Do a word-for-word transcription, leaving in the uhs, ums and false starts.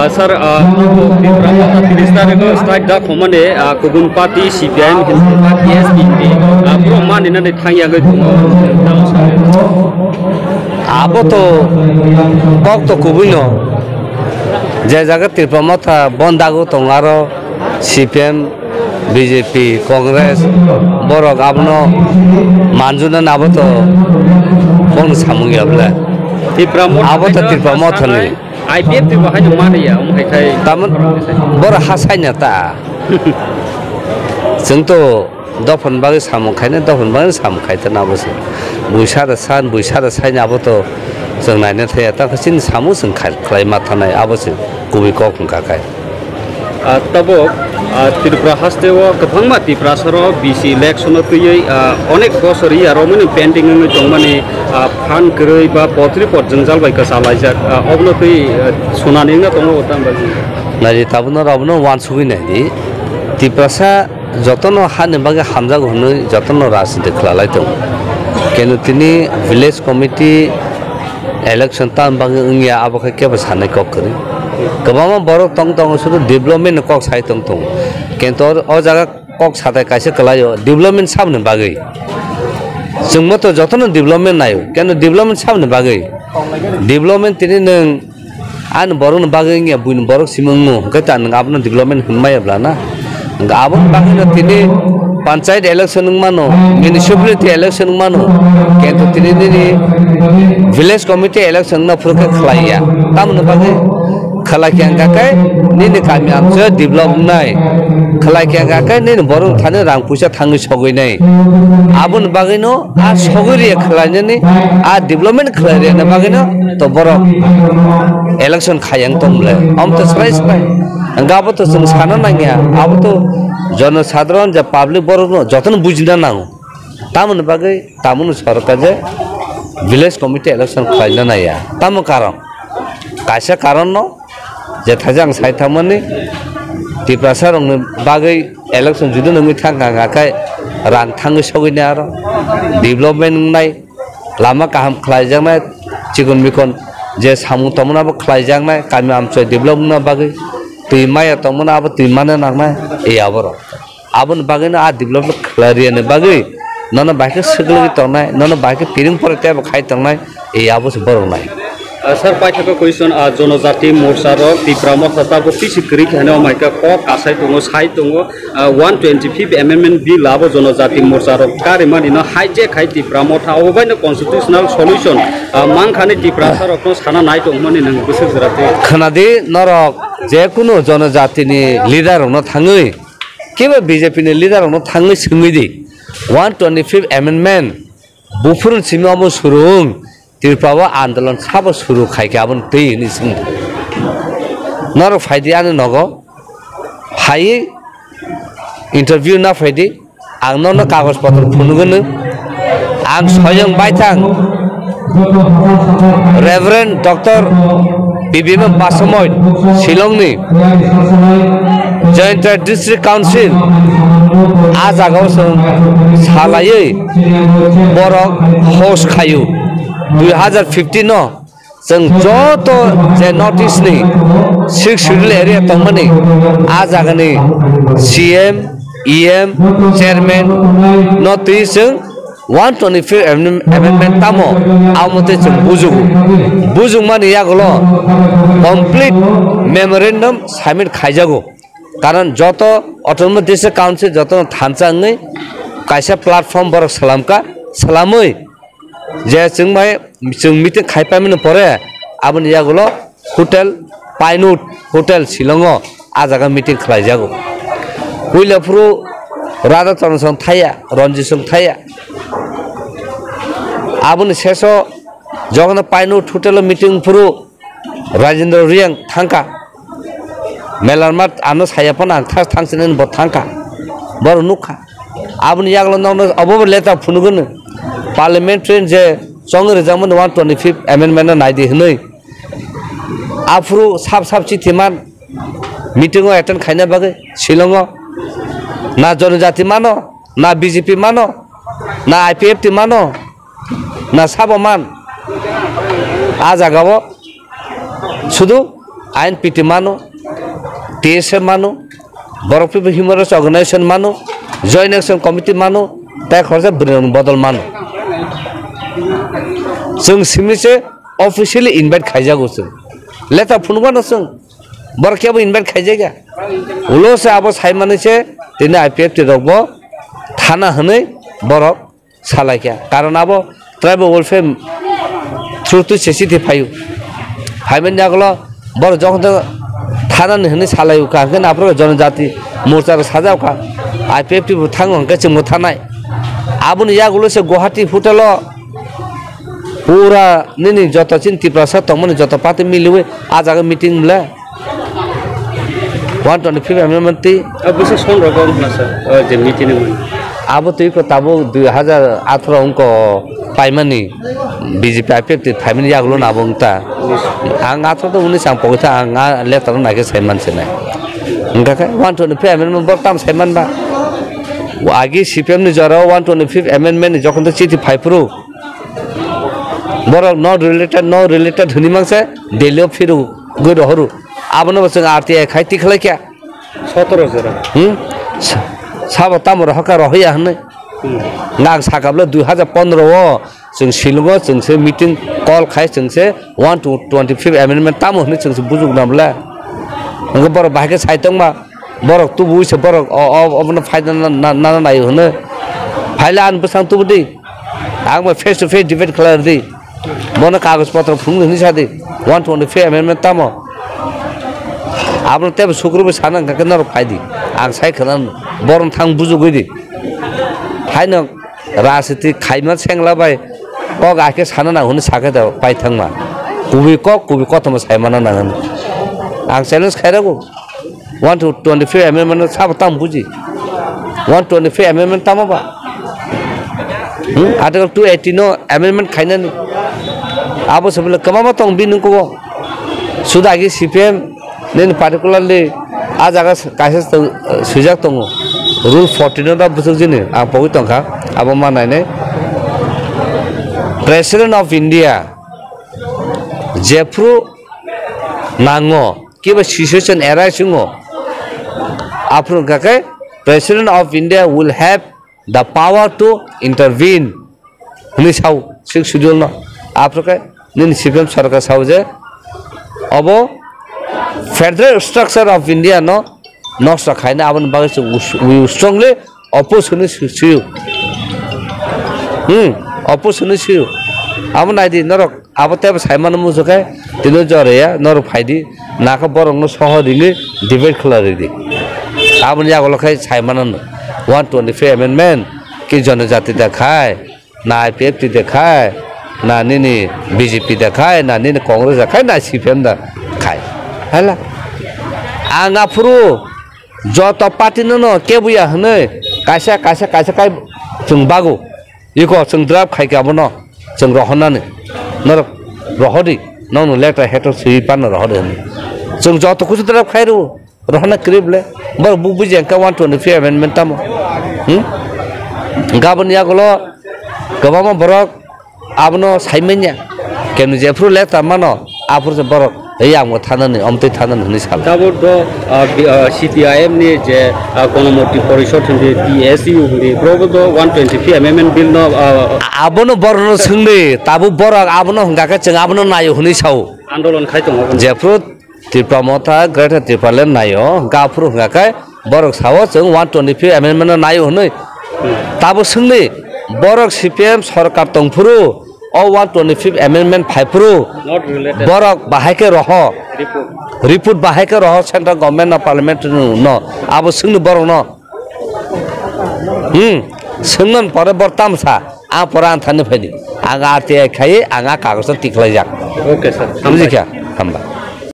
Sir, ah, Tipra Motha tris tarikh o strike da khomani, ah, kubun party C P I M hinwi ba T S P hinwi, ah, borok mani nani thangya gwi tongo. Abo to kok to kubui no. Je jaga Tipra Motha bon dago tongo aro C P M, B J P, Congress, borok abono manjuna na abo to bon samung ya bla. Tipra Motha abo to haino Tipra Motha ni. I P F T bo haino mani ya, omo hai khai. Tamon boro ha saina ta. Chwng to dophani bagwi samung khaina, dophani bagwi samung khai ta na bo se. Buisa da san, buisa da saina abo to chwng naina thaya. Ta khe chini samung chwng khai, khlai ma thanai abo se kubui kok wng kha khai. Ah, tabuk, ah, Tripura haste o kwbangma Tiprasa rok B C election o twiwi, ah, onek bosor ya romani pending wngwi tongmani, ah, phan kwrwi ba potri pot jwngjal bai kwchalaijak, ah, obono twi, ah, sunani wngna tongo bo tamo bagwi. Naidi tabukno rokno uansugwi naidi. Tiprasa jotono hani bagwi hamjago hwnwi jotono rajniti khwlalai tongo. Kenu tini village committee election tam bagwi wngya, abo khe kebo sanai kok kwrwi. Kwbangma borok tong tongo, sudu development ni kok sai tong tongo. Kintu o, o jaga kok satai kaisa kwlaio, development saboni bagwi. Chwngbo to jotono development naio, kenu development saboni bagwi. Development tini nwng ani borokni bagwi wngya, buini borok simi wngmo, hwnkhe ta nwng abono development hwnmaya bla na? Hwnkhe aboni bagwino tini panchayat election wngmano, municipality election wngmano, kintu tini nini village committee election wngna phuru khe khlaiya. Tamoni bagwi khlai khe hwnkha khe nini kami amchoi develop wngnai, khlai khe hwnkha khe nini borok thani rang puisa thangwi sogwi nai. Aboni bagwino a sogwi rwya khlainani, a development khlai rwya bagwino to borok election khayang tong le. Om to swrai swrai. Hwnkhe abo to chwng sana nangya. Abo to jono sadharon je public borokno jotono bujina nango. Tamoni bagwi tamoni sorkar je village committee election khlaina naiya. Tamo karon? Kaisa karon no je thaisa ang sai thangmani, Tiprasa rokni bagwi election judi nungwi thangkha, hwnkha khe rang thangwi sogwini aro development wngnai, lama kaham khlaijaknai, chikon mikon je samung tongmani abo khlaijaknai, kami amchoi develop wngna bagwi twi maya tongmani abo twi mana nangnai, e aborok. Aboni bagwino a develop khlai rwya ni bagwi nono bai khe swgwlwi tongnai, nono bai khe piring pore tebo khai tongnai, e abo se borok nai. Ah, sir, paithakgo question, ah, Jonojati Morcha rok Tipra Motha tabuk tisi kwrwi khe hwnwi omo hai khe kok kasai tongo, sai tongo, ah, one twenty fifth Amendment Bill abo Jonojati Morcha rok karimani no hijack khai Tipra Motha, obo bai no constitutional solution, ah, mankha ni Tiprasa rok no sana nai tong hwnmani nwng bwswk jora twi. Khwnadi norok je kunu Jonojati ni leader rok no thangwi Kebo B J P ni leader rokno thangwi swngwi di, one twenty fifth amendment buphuruni simi omo suru wng, Tripura o andolon sabo suru khai khe aboni twi hwnwi swng di. Norok phai di ani nogo, phaiwi interview na phai di, ang nono kagoj potro phunugwno, ang soyong baithang Reverend Doctor P B M Basamoit, Shillongni Jaintia District Council, a jagao chwng salaiwi borok host khaio. Dui hazar fifteen no chwng joto je North East ni Sixth Schedule area tongmani, a jagani C M, E M, chairman no twi chwng one twenty-fifth amendment tamo, amo tei chwng bujugo. Bujukmani yagulo complete memorandum submit khaijago. Karon joto Autonomous District Council jotono thansa wngwi kaisa platform borok swlamkha, swlamwi je chwng bai, chwng meeting khaipaimani pore aboni yagulo Hotel Pinewood, Hotel Shillongo ah jaga meeting khlaijago. Puila phuru Radha Charan song thaya, Ranjit song thaya. Aboni seso jokhon Pinewood Hotel o meeting phuru Rajendra Reang thangkha. Melarmat ano saya phano ang thas thangsinani bo thangkha. Boro nukha. Aboni yagulo nokno obo bo letter phunugwno. Parliamentary je chongwi rijak mani one twenty-fifth amendment no naidi hwnwi. Aphuru sab sab chithi man meeting o attend khaina bagwi Shillong o. Na Jonojati mano, na B J P mano, na I P F T mano, na sabo man. A jaga o sudu I N P T mano, T S F mano, borok people human rights organization mano, Joint Action Committee mano, tei khoroksa bwrwirokni bodol mano. Chwng simi se officially invite khaijago chwng. Letter phunukmano chwng. Borok kebo invite khaijakya. Ulo se abo saimani se tini I P F T rokbo thana hwnwi borok salaikha. Karon abo tribal welfare through to C C T phaio. Phaimani yagulo borok jokhon thanani hwnwi salaio kha, hwnkhe aphuru jonojati morcha rok sajao kha. I P F T bo thango hwnkhe chwngbo thanai. Aboni yagulo se Guwahati hotel o pura nini joto chini Tiprasa tongmani joto party miliwi ah jaga meeting le. One twenty fifth amendment twi. Ah, bisa son rok wng masa, oh, je meeting ni mani. Abo twi ko tabuk dui hajar atharo wngko paimani B J P I P F T phaimani yagulo na abo wngta. Ang atharo to unis ang pokitha ang a letter naikhe saiman sinai. Wngkha khe one twenty fifth amendment bor tam saiman ba. Agi C P M ni jora one twenty fifth amendment ni jokhon to chithi phaiphuru. Borok not related, not related hwnwi mangsa Delhi o phiru gwi rohoru. Abono bo chwng R T I khai tikhlai kha. Sotoro jora. Hmm? Sa-, sabo tamo rohorkha rohorya hwnwi. Hmm. Nang sakabla dui hajar pondro o chwng Shillong o chwng se meeting call khai chwng se one to twenty fifth amendment tamo hwnwi chwng se bujukna bwla. Hwnkhe borok bahai khe sai tongma. Borok tubu se borok o, o, obono phaina na, na, na, na, nai hwnwi. Phaila ang bwsang tubu di. Ang bai face to face debate khlai di. Bono kagoj potro phunuk hwnwi sa di. One twenty fifth amendment tamo? Abono tebo sukru bai sana hwnkha khe norok phai di. Ang sai khna borom thang bujugwi di. Haino rajniti khaima sengla bai kok ahkhe sana nang hwnwi sakhe da pai thangma. Kubui kok, kubui kothoma sai mana nang hwnwi. Ang challenge khairago. One to twenty-five amendment no sabo tamo buji. One twenty-five amendment tamo ba? Hmm? Article two eighty no amendment khainani. Abo se bole kwbangma tong bini kugo. Suda agi C P M nini particularly a jaga s-, kaisa s-, swijak tongo. Rule forty no da bwswk jini ang pogwi tongkha. Abo ma nainai. President of India jephru nango. Kiba situation arise wngo, aphuru hwnkha khe President of India will have the power to intervene hwnwi sao Sixth Schedule no. Aphuru khe nini C P M sarkar sao je obo federal structure of India no nosto khaina, aboni bagwi chwng us-, we strongly oppose hwnwi swi-, swiyo. Hmm, oppose hwnwi swiyo. Abo naidi norok. Abo tebo saimano muchukhe tino joraya norok phaidi nakha borokno soho ringwi debate khlai ridi. Aboni yagulo khai saimano no one twenty-five amendment ki jonojati da khai, na I P F T da khai, na nini B J P da khai, na nini Congress da khai, na C P M da khai. Hala. Ang aphuru joto party no no kebuya hwnwi kaisa, kaisa, kaisa kai chwng bago. Iko chwng draft khai khe abono chwng rohornani. Norok rohordi, nokno letter heter swiwi panna rohordi hwnwi. Chwng joto kusu draft khai rw, rohorna kwrwi bwle. Borok bu buji hwnkha one twenty-five amendment tamo. Hmm? Gaboni yagulo kwbangma borok abono saimanya. Kemni jephru letter mano, aphuru se borok Ei ang bo thanani, omtwi thanani hwnwi sala. Tabuk do, ah, bi-, ah, C P I M ni je, ah, Gonomoti Porishod hindi, T S U hindi, borok do one twenty-three amendment bill no, ah, abono borokno swngdi, tabuk borok abono hwnkha khe chwng abono naio hwnwi sao. Andolon khai tongo. Jephru Tipra Motha, Greater Tipraland naio, hwnkha aphuru hwnkha khe borok sao chwng one twenty-three amendment no naio hwnwi. Hmm. Tabuk swngdi, borok C P M sorkar tongphuru, o one twenty-fifth amendment phaiphuru, not related, borok bahai khe roho. Report. Report bahai khe roho central government no, parliament no, no. Abo swngni borok no. Hmm. Swngmani pore bor tamsa. A pore ang thani phaidi. Ang R T I khai, ang a kagoj no tikhlaijak. Okay, sir. Bujikha? Hambai.